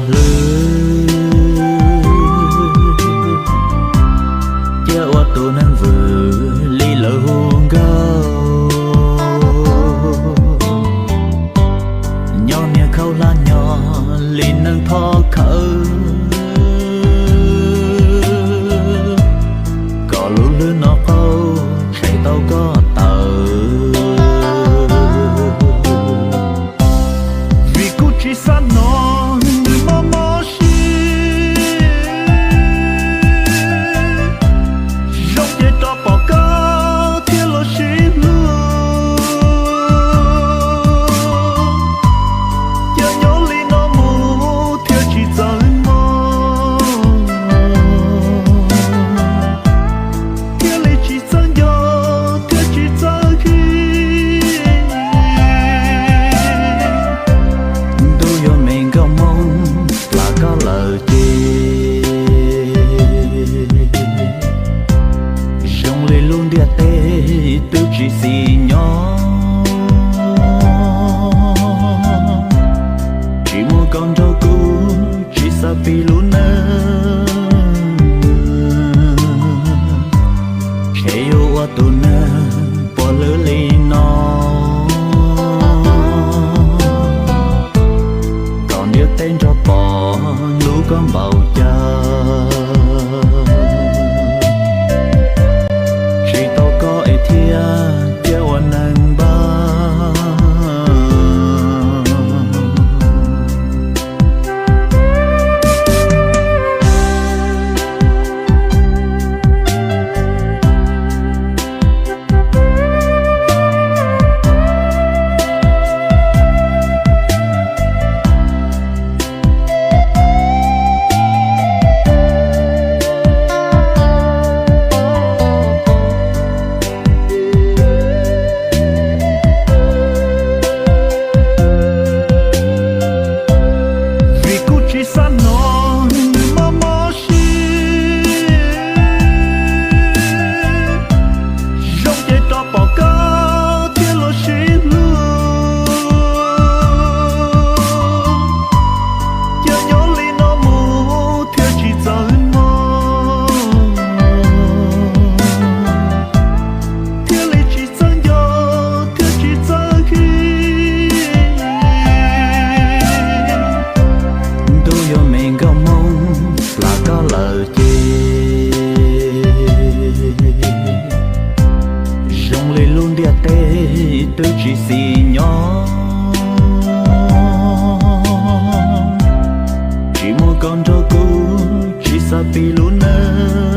hlwb, cia ua tus neeg vwm li lawv hu nkauj. Nyob niag khaub hlab nyob li neeg thov khawv, kom lub hlwb no qaug tshem tau koj tawm. Vim kuv tsis xav hnov nws mob mob siab, zoo ces rov pom koj thiab los sib hlub. Cia nyob li no mus thiaj tsis txawv mog, thiaj li tsis txawv nco, thiaj tsis txawv khib. Ntuj yuav me nkauj Hmoob plam koj lawm ces, zoo li lub ntiaj teb twb tsis xis nyob. Tsis muaj koj nrog kuv tsis xav pib lub neej, ntshe yuav ua tus neeg puas hlwb li no, kom ntiaj teb nrog pom hlub koj npaum cas. Tsis tau koj es thiaj cia ua neeg npab. Vim kuv tsis xav hnov nws mob mob siab, zoo ces rov pom koj thiab los sib hlub. Cia nyob li no mus thiaj tsis txawv mog, thiaj li tsis txawv nco, thiaj tsis txawv khib. Ntuj yuav me nkauj Hmoob plam koj lawm ces, zoo li lub ntiaj teb twb tsis xis nyob. Tsis muaj koj nrog kuv tsis xav pib lub neej,